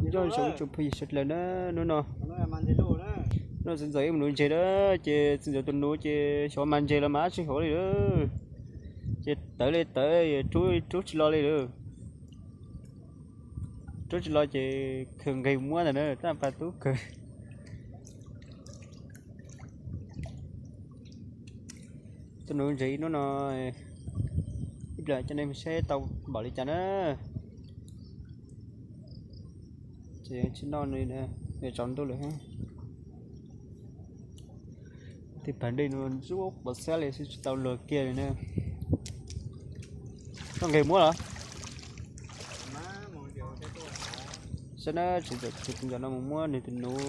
Nyob zoo ib tsoom phooj ywg sawv daws na, hnub no, hnub no txiv ntxawm wb mus nuv ntses na, ces txiv ntxawm tus nuv ces xyov mas ntses los mas tsis hov li lawm. Ces tawv li tawv, rub rub tsis lo li lawm. Rub tsis lo ces khaws nqes muab ntag na, tab pas tub kawg. Tuaj nuv ntses ib hnub no, ib pliag coj nej mus saib tau npaum li cas na. Ces tsis noj li, tsaus ntuj lawm. Tej phav dej no ntsuab pov xab li xwb tsis tau luag kiag li na. Koj nqes muab los? Saib na, txiv ntxawm no mus muab nws tus nuv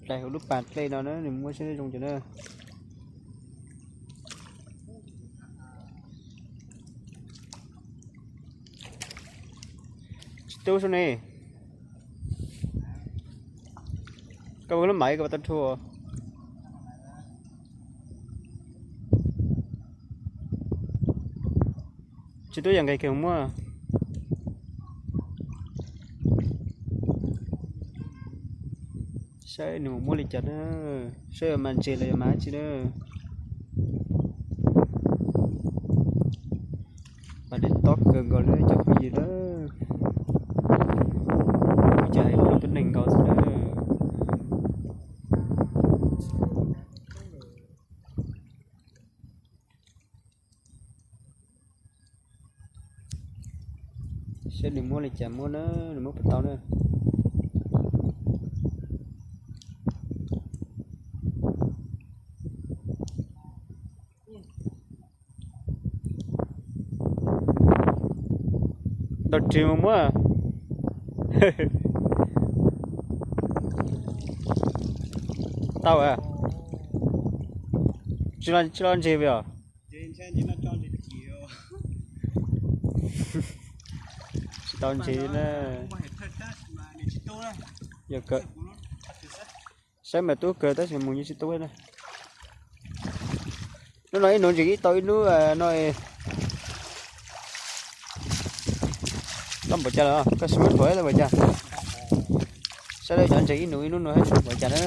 dlais hauv lub pas dlej no na, nws muab saib zoo cas na. Tsis tub sub ne. Koj ua lub mav koj tau rhu. Tsis tub yog nqes kiag muab. Saib nws mus muab li cas na, saib yog mas ntses los yog mas dab tsi na. Mas dej tob kawg nkaus li cov phooj ywg na. Ua cas hais pluag tub neeg nkaus xwb na. Saib nws muab li cas muab na, nws muab puas tau na. Ntaus ris mus muab. Tau a. Tsis lo ntses li os. Tsis tau ntses na. Yog kawg. Saib mas tub kawg tab sis mus yeej tsis tub na. Hnub no ib nuv ntses ib tau ib hnub no. Tau npaum cas los koj sim muab thuam tau npaum cas? Saib lawv cov ntses ib nuv ib hnub no npaum cas na.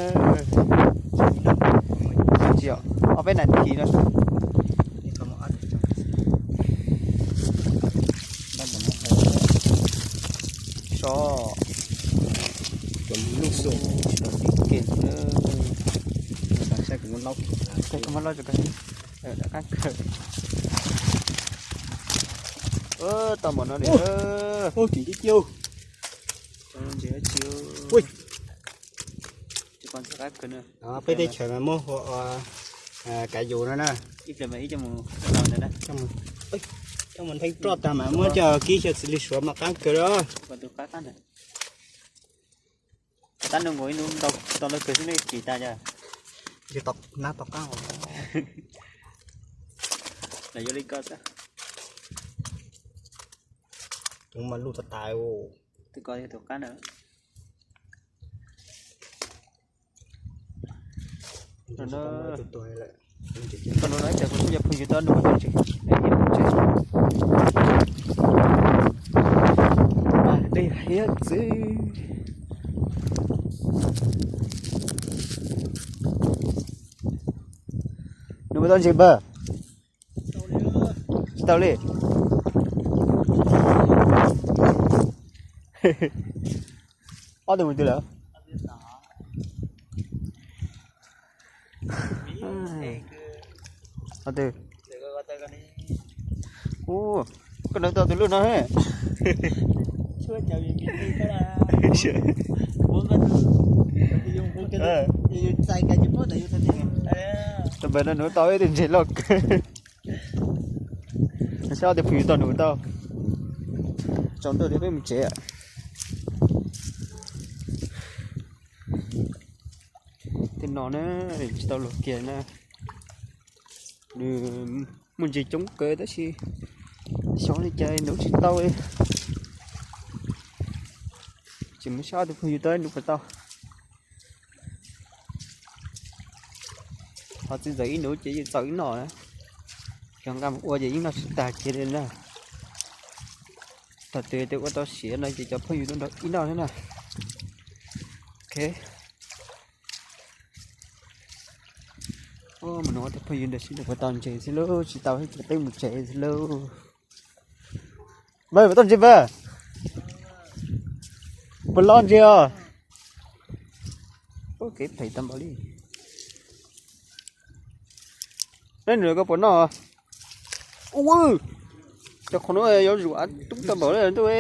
Tsis yog ob peb nas this no. So, cov lub xu, cov tib ke na. Saib kuv muab laub, saib kuv muab laub rau koj, qab kawg. Tau npaum no li. Ntses dab tsi? Peb teb chaws mas muab hu ua kav yus no na. Coj mus ntheej roj tag mas muab coj kib xyaw xws li suav mas qab kawg li. Tab nug nkaus ib nub ntau ntau kawg xwb nej kis tas yog. Nab tom qab. Los yuav li ko xwb. Tus mas luj tas tas. Tus ko yog tus qab na. Tau no ib tsam kuv kuj yog phooj ywg tau nug tau ntses. Dej hiab txwv. Nug tau ntses npawg? Tsis tau li. Ob tug mus twg lawm? Ob tug. Koj nug tau tus luj no he. Tus npawg no nug tau ib tug ntses loj kawg. Saib ob tug phooj ywg tau nug tau. Tsaus ntuj li peb mus tsev. Tej no na, tsis tau luag kiag na. Nws muaj ntses coob kawg tab sis xyov li cas nws tsis tau li. Tseem mus saib ob tug phooj ywg tau nws puas tau. Ho txiv ntxawm ib nuv ces yeej txaus ib noj na. Cov nqa mus ua ces yeej noj tsis tag kiag li na. Thaum twg ua tau siav no ces cov phooj ywg tuaj nrog ib noj thiab na. Mus no tus phooj ywg ntawd sib nrog puas tau ntses xwb lauj, tsis tau ces peb mus tsev xwb lauj. Npawg, puas tau ntses npawg? Puas loj ntses os? Ua kev phem tag npaum li. Neb nws koj puas noj? Ua, cov qhov no yuav zuav tub tag npaum li ntuj.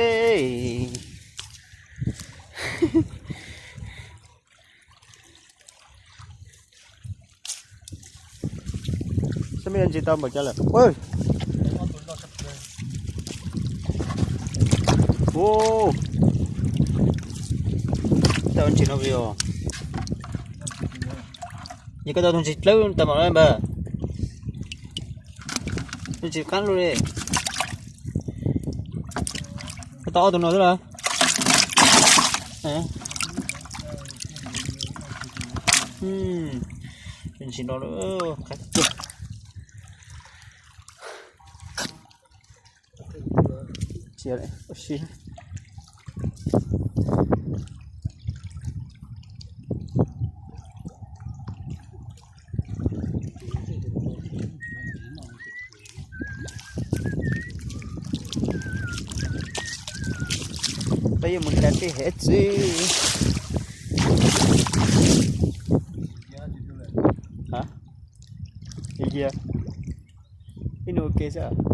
Saib mej ntses tau npaum cas lawm. Tau ntses no os. Yog koj tau tus ntses dlawb tag npaum no npawg. Tus ntses qab luaj li. Koj tau ob tug no xwb los? Tus ntses no qab tuaj. Peb yuav mus da dej hev txiv. Ib nus ua ke xwb.